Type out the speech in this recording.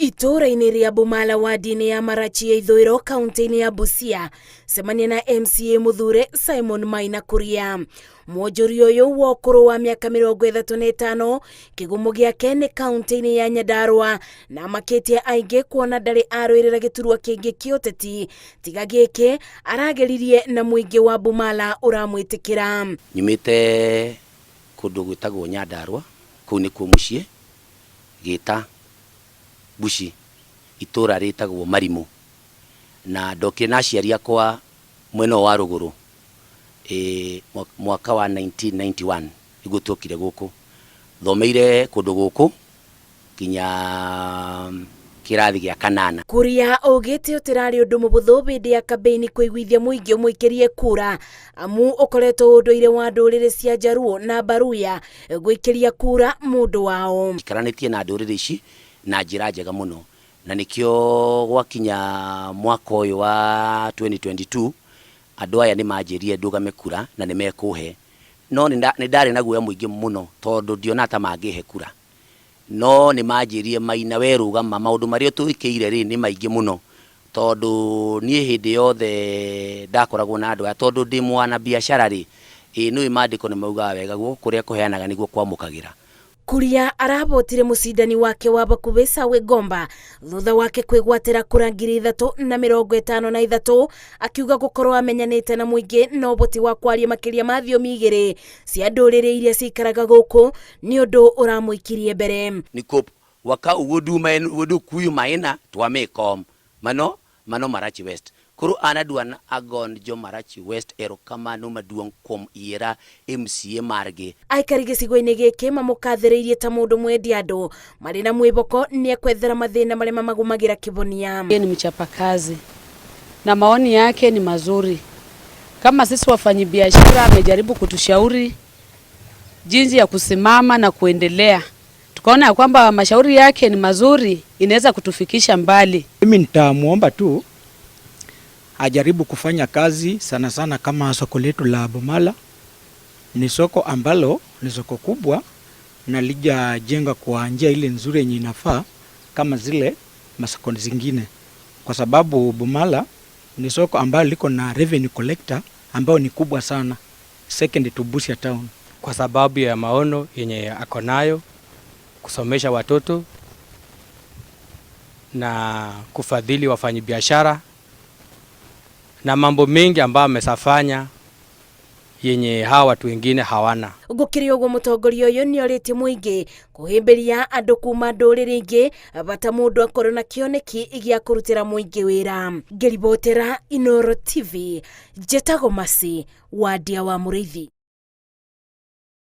Itũũra-inĩ rĩa Bumala wadi-inĩ ya Marachi ya ithũĩro kaunti-inĩ ya Busia, cemania na MCA mũthure Simon Maina Kuria. Mwonjoria ũyũ wa ũkũrũ wa mĩaka 35, kĩgumo gĩake nĩ kaunti-inĩ ya Nyandarua na amakĩtie aingĩ kuona ndarĩ arũĩrĩra gĩturwa kĩngĩ kĩa ũteti tiga gĩkĩ arageririe na mũingĩ wa Bumala ũramwĩtĩkĩra. Nyumĩte kũndũ gwĩtagwo Nyandarua, kũu nĩkuo mũciĩ, Gĩta Bushi, itũra rĩtagwo Marimũ. Na ndokire na aciari akwa mwena ũyũ wa rũgũrũ mwaka wa 1991 nĩguo tuokire gũkũ. Thomeire kũndũ gũkũ nginya kĩrathi gĩa kanana. Kuria augĩte ũtĩrarĩ ũndũ mũbũthũ hĩndĩ ya kambeini kũiguithia mũingĩ ũmũikĩrie kura, amu ũkoretwo ũndũire wa ndũrĩrĩ cia Jaluo na Baluya gwĩkĩria kura mũndũ wao. Njikaranĩtie na ndũrĩrĩ ici na njĩra njega mũno, na nĩkĩo gwakinya mwaka ũyũ wa 2022 andũ aya nĩ manjĩrire ndũgame kura na nĩ mekũhe, no nĩ ndarĩ na guoya mũingĩ mũno tondũ ndionaga ta mangĩhe kura, no nĩ manjĩrire Maina we rũgama, maũndũ marĩa ũtwĩkĩire rĩ nĩ maingĩ mũno, tondũ niĩ hĩndĩ yothe ndakoragwo na andũ aya, tondũ ndĩ mwana biacara rĩ, ĩ nĩũĩ maandĩko nĩ maugaga wega guoko kũrĩa kũheanaga nĩguo kwamũkagĩra. Kuria arahotire mũcindani wake wa bakubĩ Sawe Gomba thutha wake kwĩgwatĩra kura 3,053, akiuga gũkorwo amenyanĩte na mũingĩ na ũhoti wa kwaria makĩria ma thiomi igĩrĩ cia ndũrĩrĩ iria cikaraga gũkũ nĩ ũndũ ũramũikirie mbere. Nikop waka wuodu Kuyu Maina to wamiye kom mano mano Marachi West. Koro an adwa ni agon jo Marachi West erokamano maduong' kuom yiera MCA margi. Aikari gĩcigo-inĩ gĩkĩ mamũkathĩrĩirie ta mũndũ mwendi andũ marĩ na mwĩboko nĩ ekwethera mathĩna marĩa mamagũmagĩra kĩbonia. Yeye ni mchapakazi na maoni yake ni mazuri. Kama sisi wafanyabiashara, amejaribu kutushauri jinsi ya kusimama na kuendelea. Tukaona ya kwamba mashauri yake ni mazuri, inaweza kutufikisha mbali. Mimi nitamuomba tu ajaribu kufanya kazi sana sana, kama soko letu la Bumala ni soko ambalo ni soko kubwa na lijajenga kwa njia ile nzuri yenye inafaa kama zile masoko zingine, kwa sababu Bumala ni soko ambalo liko na revenue collector ambao ni kubwa sana, second to Busia town. Kwa sababu ya maono yenye ako nayo kusomesha watoto na kufadhili wafanyabiashara na mambo mengi ambayo amesafanya yenye hawa watu wengine hawana. Gũkĩrĩ ũguo, mũtongoria ũyũ nĩ orĩtie mũingĩ kũhĩmbĩria andũ kuma ndũrĩrĩ ingĩ, bata mũndũ akorwo na kĩoneki gĩa kũrutĩra mũingĩ wĩra. Ngĩribotera Inooro TV, njĩtagwo Mercy Wandia wa Mũrĩithi.